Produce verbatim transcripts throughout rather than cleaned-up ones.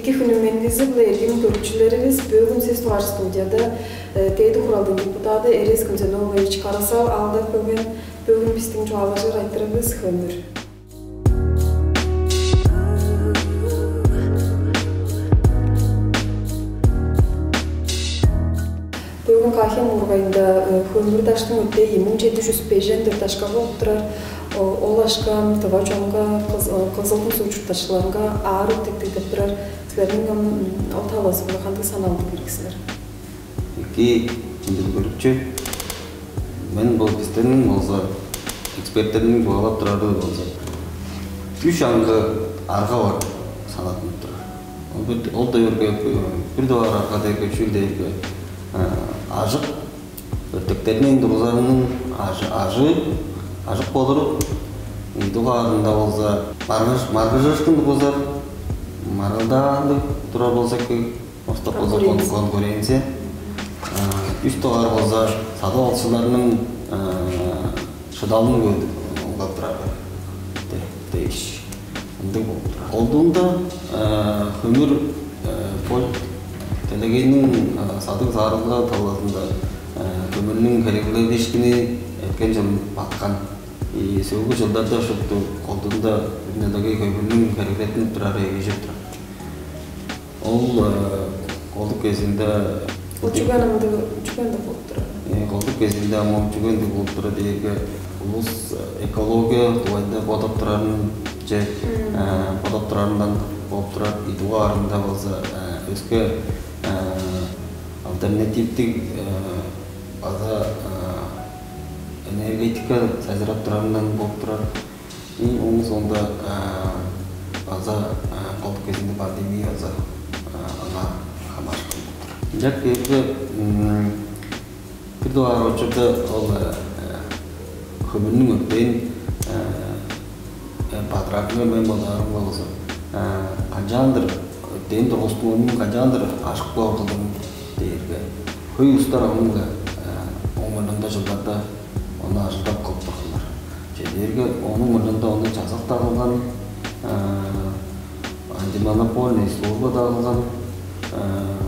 Эки хүннүң мендизи-биле, эргим көрүкчүлеривис, бөгүн сес дугаар студияда э, Дээди Хуралдың депутаты Эрес Күнзенович Карасал аалдап келген. Бөгүн бистиң чугаалажыр айтырывыс хөмүр. Бөгүн Каа-Хем уургайында хөмүр даштың өттейи муң чеди чүс бежен дөрт акша болуп турар. Ол акша тыва чонга, кызылдың суу чурттакчыларынга аар өттектиг деп турар. Силерниң ол талазы-биле кандыг санаалды берик силер? Эки, ындыг көрүкчү. Мен бол бистиң болза эксперттерниң чугаалап турары болза, үш аңгы арга бар санаттынып турар. Ол бир, ол дээрге бир дугаар арга дээрге чүүл дээрге ажык, өртектерниң тургузарының ажы, ажы, ажык болуруп, ийи дугаарында болза маргыжыштың тургузар маргылдаандыг турар болза эки, орток болза конкуренция. Үч дугаар болза садып алчыларның шыдалын көдүп оңдап турар дээш. Ындыг болуп турар. Колдуунда хөмүр бо делегейниң садыг-саарылга талазында хөмүрнүң херегленишкини эрткен чыл баткан. И сөөлгү чылдарда шупту колдуунда делегей хөмүрнүң херегелеттинип турары эгежип турар. Ол колдук кезиинде Ол чүген ындыг, чүген ындыг болуп турар? Колдук кезиинде ам ол чүген ындыг болуп турар дээрге улус экология дугайында бодап турарын же бодап турарындан болуп турар. Идуга арында болза өске альтернативтиг база энергетика сайзырап турарындан болуп турар. И оң соонда база колдук кезинде пандемия база аңаа хамаарышкан болуп тур. Ынчап кээрге бир дугаар очурда ол хөмүрнүң өктейин бадырарынга мен бодаарымга болза канчаандыр өктейин тургустуунун канчаандыр ашык боор кылдырын дээрге хөй улустар оңунга оң мурнунда жылдарда ону ажылдап кылып турганнар. Чедээрге ону мурнунда ону чазак дагылган, антимонопольный служба дагылган,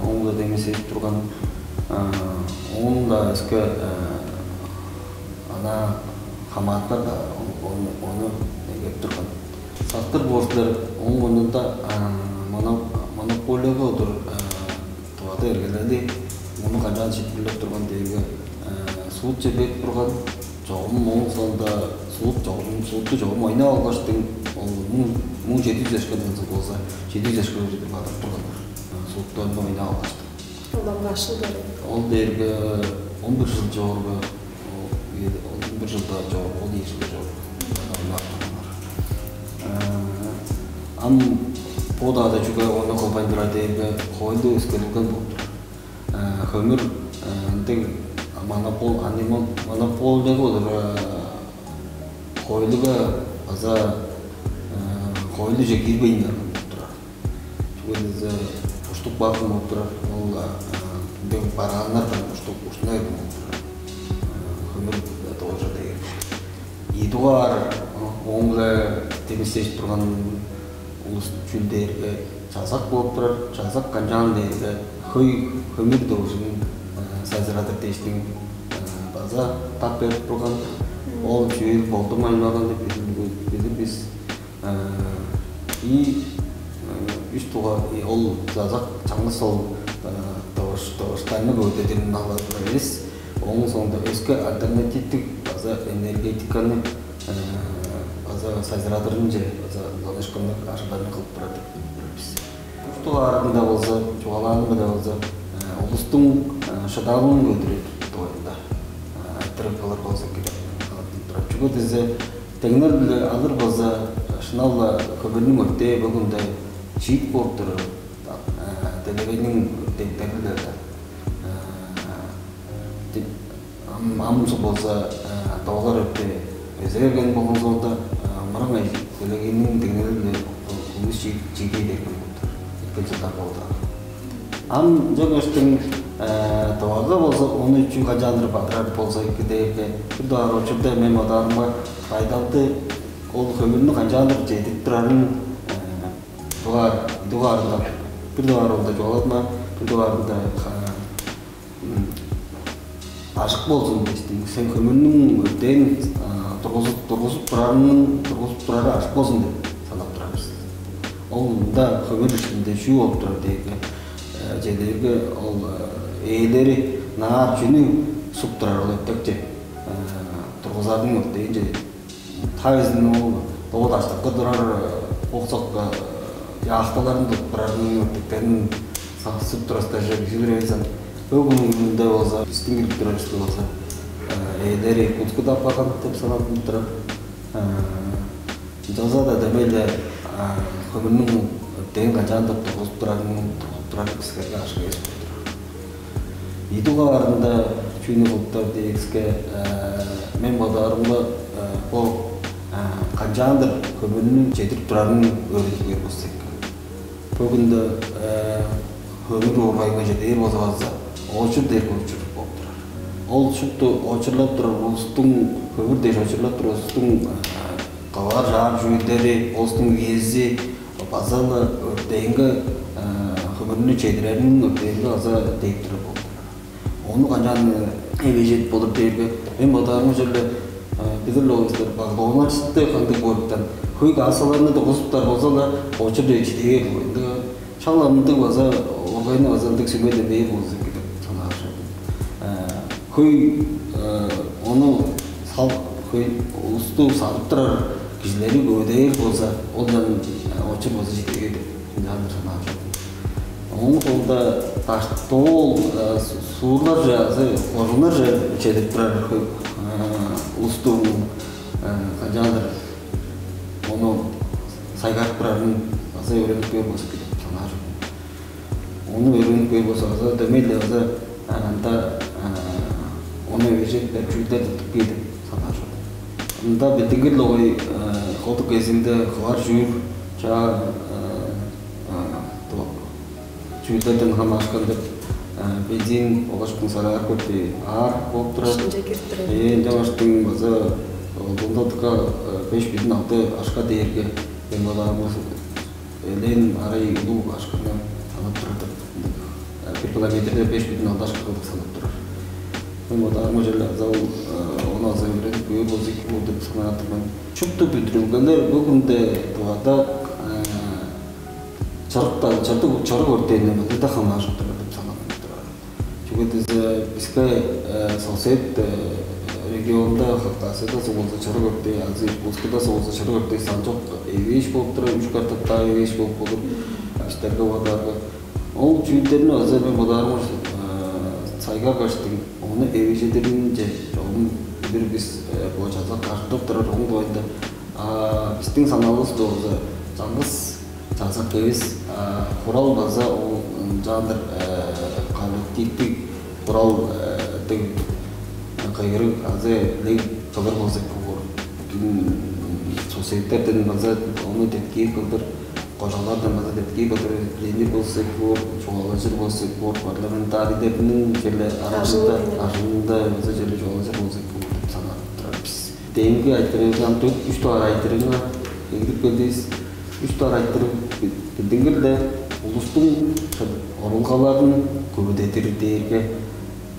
оңда демесежип турган, оон-даа өске ана хамаатылар да ону негеп турган. Сактыр боор силер оң мурнунда монополияга удур Тывада эргелели муну канчаан шиитпирлеп турган дээрге суд чепек турган чогум моң соонда суд чогум судту чогум ойнап алгаштың ол муң чеди жүз эшкен болза чеди жүз эшкеге чедир бадырып турганнар. Судтарны ойнап алгаштың. Ол ам каш чыл бере? Ол дээрге он бир жыл чогурга, он бир жылда чогурга, он ийи жылда чогурга. Ам бо-даа чүге ону кылбайн турар дээрге хоойлу өскерилген болуп турар. Хөмүр ындыг монопол ани монополияга болур хоойлуга база хоойлуже кирбейн турар. Чүге дээзе уштук бакым болуп турар. Ол ындыг барааннардан уштук ушнай болуп турар. Хөмүр тоже дээр. Идугаар оңла демистежип турган улус чүл дээрге чазак болуп турар. Чазак канчаан дээрге хөй хөмүр должун сайзырадыр дээштиң база тап берип турган. Ол чүүл болдурмайн барган деп билир биз. И үш туга ол зазак чаңгыс ол товуштарны көдедирин алган эвес. Оң соңда өске альтернативтик база энергетиканы база сайзырадырынче база уланышкынныг ажылдарны кылып турар деп билир бис. Уштук аарыгында болза, чугаалаанымда болза, улустуң шыдалын көдүрер дугайында айтырып кылыр болза керек. Чүге дизе деңнел-биле алыр болза, шынап-ла көбүрнүң өртээ бөгүнде чиит бооп турар. Делегейниң өртээдилер-даа. Ам ам болза доолар өртээ эзе берген болгон соонда мырыңай делегейниң деңнели-биле көңүс чиидей берген болду. Эккел чылдар болду. Ам ынчангаш дең товарга болза ону үчүн канчаандыр бадырар болза эки дээрге бир дугаар очурда мен бодаарымга байдалды ол хөмүрнү канчаандыр чедип турарын дугаар дугаарында Бир дугаар онда чугаалап, бир дугаарында ашык болзун дээштиң, сен хөмүрнүң өртээн тургузуп тургузуп турарының тургузуп турары ашык болзун деп санап турар бис. Ол мында хөмүр иштинде чүү болуп турар дээрге, чедээрге ол ээлери наар чүнү суп турар ол өттекче тургузарның өртээнче Та безин ол доо даштыкы турар оксок яахтыларын тудуп турарының өртектерин саксып турастар же кижи бирээзен. Бүгүнүнде болза биздин кирип турар бизде болза ээлер Иркутскуда апарган деп саналып турар. Ынчалза-даа демейле хөмүрнүң өртегин канчаан деп тургузуп турарының тургузуп турар бистерге ашык эвес болуп турар. Ийи дугаарында чүнү кылыптар дээкиске, мен бодаарымга бо канчаандыр хөмүрнү чедирип турарын өөредип кээр болза экен. Бөгүнде хөмүр уургайынга чедээр болза база оочур дээр көпчүлүк болуп турар. Ол шупту оочурлап турар улустуң, хөмүр дээш оочурлап турар улустуң кылаар чаар чүүлдери, улустуң үези база-ла өртээнге хөмүрнү чедирерин өртээнге база дээп турар болуп турар. Ону канчаан эвежедип болур дээрге, мен бодаарым черле билир ол силер баглоонар читте кандыг боруптан хөй кассаларны тургузуптар болза-ла, очур дээчи дээр ындыг шак ындыг база огайны база ындыг сүмелден бээр болза эки деп санаар. Хөй ону сал хөй улусту садып турар кижилери көвүдээр болза, ол чан очур болза читеге деп ынчаан санаар. Оң соонда даштыол суурларже азы кожуннарже чедип турар улустуң канчаалдыр ону сайгарып турарын база өөренип көөр болза эки деп санаар. Ону өөренип көөр болза база дөмей-ле база анда ону эвежеп берип чүүлдер тыптып кээр деп санаар. Ында билдингир логой холдук кезиңде кылар чүүр чаа чүүлдерден хамаашкан деп бензин болгаш куңсараар көрдү аар болуп турар. Ошонча кирип турар. Ээ, ынча баштың база олдундадыкка беш бүтүн алты ашка дээрге мен бодаарымга элээн арай улуу ашканы санап турар деп. Бир километрде беш бүтүн алты ашка кылдык санап турар. Мен бодаарымга черле аза ол ону аза өөренип көөр болза эки боор деп санаар мен. Шупту бүдүрүлгелер бөгүнде дувада чырыктан чырдык чырык өртээнден ылыда хамааржып турар деп санап турар. Чүге дээзе биске сосед регионда Хакасияда сугулза чырык өртээ, азы Иркутскуда сугулза чырык өртээ санчок эвээш болуп турар, үч картаптаа эвээш болуп болур. Бистерге бодаарга ол чүүлдерни база мен бодаарымга сайгаагаштың ону эвежедиринче чогум билир бис бо чазак картып турар оң дугайында бистиң саналывыс болза чаңгыс чазак эвис хурал база ол ынчаандыр коллективдик хурал дег кыйгырыг азы элег кылыр болза эки боор. Соседтерден база ону деткиир кылдыр, кожалардан база деткиир кылдыр ленир болза эки боор, чугаалажыр болза эки боор, парламентарийлердин черле арасында ажылында база черле чугаалажыр болза эки боор деп санап турар бис. Демги айтырыгы ам төрт үч дугаар айтырыгы эгидип келдивис. Үч дугаар айтырыг билдингир-ле улустуң орулгаларын көбүдедир дээрге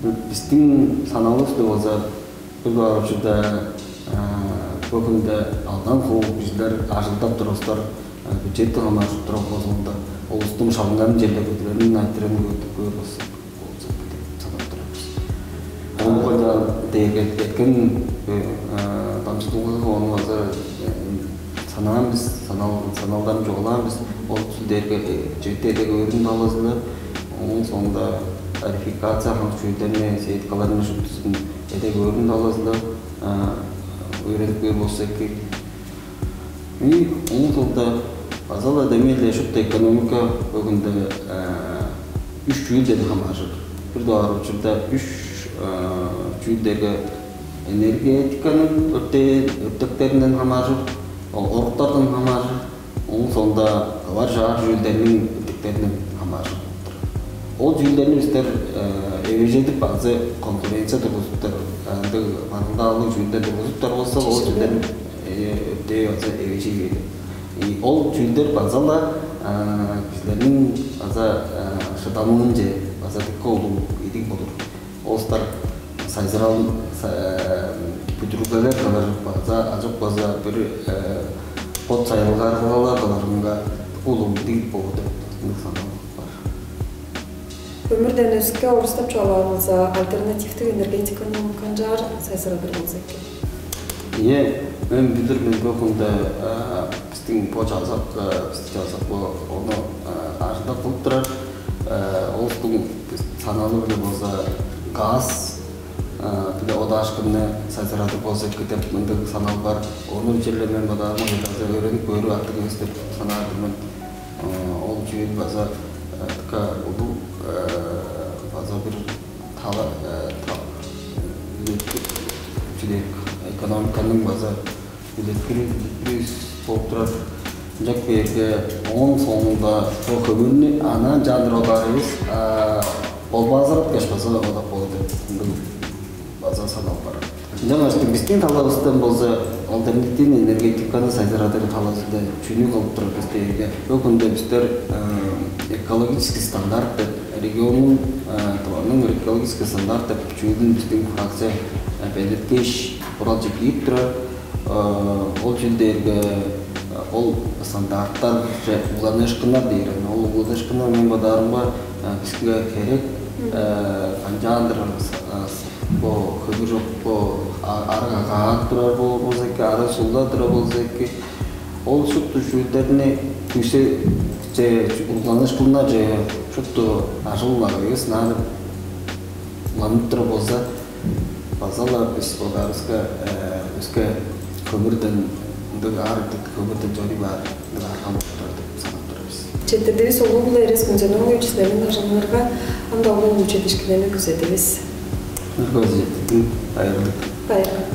бистиң саналывыс-ла болза бир дугаар учурда бөгүнде алдан хуу кижилер ажылдап турустар бюджеттен хамааржып турар болзуңда улустуң шагынарын черле көдүрерин айтырын көөр болза. Ону кайда дээрге эткен дамчыдылгага ону база санаан бис, санал саналдан чугаалаан бис. Ол чүл дээрге четте эдеге өөрүн талазында, оон соонда тарификация хамык чүүлдерни, сеткаларны шуптузун эдеге өөрүн талазында өөредип көөр болза эки. И оң тылда база-ла демей-ле шупту экономика бөгүнде үш чүүлден хамааржыр. Бир дугаар учурда үш чүүлдерге энергетиканың өртээ өртектеринден хамааржыр, оруктардан хамааржыр, оң соонда ылар чаар чүүлдерниң өртектеринден хамааржыр болуп тур. Ол чүүлдерни бистер эвежедип азы конкуренция тургузуптар, ындыг маргылдаалыг чүүлдер тургузуптар болса, ол чүүлдерни өртээ база эвежей бээр. И ол чүүлдер база-ла Кижилерниң база шыдамыынче база дыка улуг идиг болур. Олустар сайзырал бүдүрүлгелер кылыр база, ажык база бир бот сайылгааргалар кылырынга улуг идиг болур деп ындыг саналып бар. Өмүрден өске орустап чугаалаабыза, альтернативдик энергетиканы канчаар сайзырадыр болза экен? Ийе, мен билир мен бөгүнде биздин бо жазак, биздин жазак бо ону ажылдап кылып турар. Олустуң саналы биле болза газ биле одаашкынны сайзырадыр болза эки деп мындыг санал бар. Ону черле мен бодаарым база өөренип көөрү артык эвес деп санаар мен. Ол чүүл база така улуу база бир тала чүдек экономиканың база үлеткүрү үлеткүрүс болуп турар. Ынчак бээрге ооң соонунда бо хөмүрнү анаан чаандыр одар эвес, болбаазырап кеш база одап болур деп ындыг база саналып барат. Ынчангаш биздин талавыстан болза альтернативный энергетиканы сайзырадыр талавызында чүнү кылып турар бис дээрге, бөгүнде бистер экологический стандарт деп регионнуң тываның экологический стандарт деп чүүлүн биздин фракция белеткеш, буралче кирип турар. Ол чүл дээрге ол стандарттарже уланыышкыннар дээр. Ол уланыышкыннар мен бодаарымга бизге керек. Канчаандыр бо хөбүр чок бо арага каап турар болза эки, ара суулдадыр болза эки, ол шупту чүүлдерни күүсе уланыышкыннар же шупту ажыл улаг эвес наадып уланып турар болза, база-ла бис бодаарывыска өске көмүрден ындыг аар хөмүрден чоруй баар ындыг арга болуп турар деп санап турар бис. Четтирдивис улуу-биле Эрес Күнзенович, силерниң ажылыңарга ам-даа улуу чедишкиннерни күзедивис. Көзү жетти. Байырлык. Байырлык.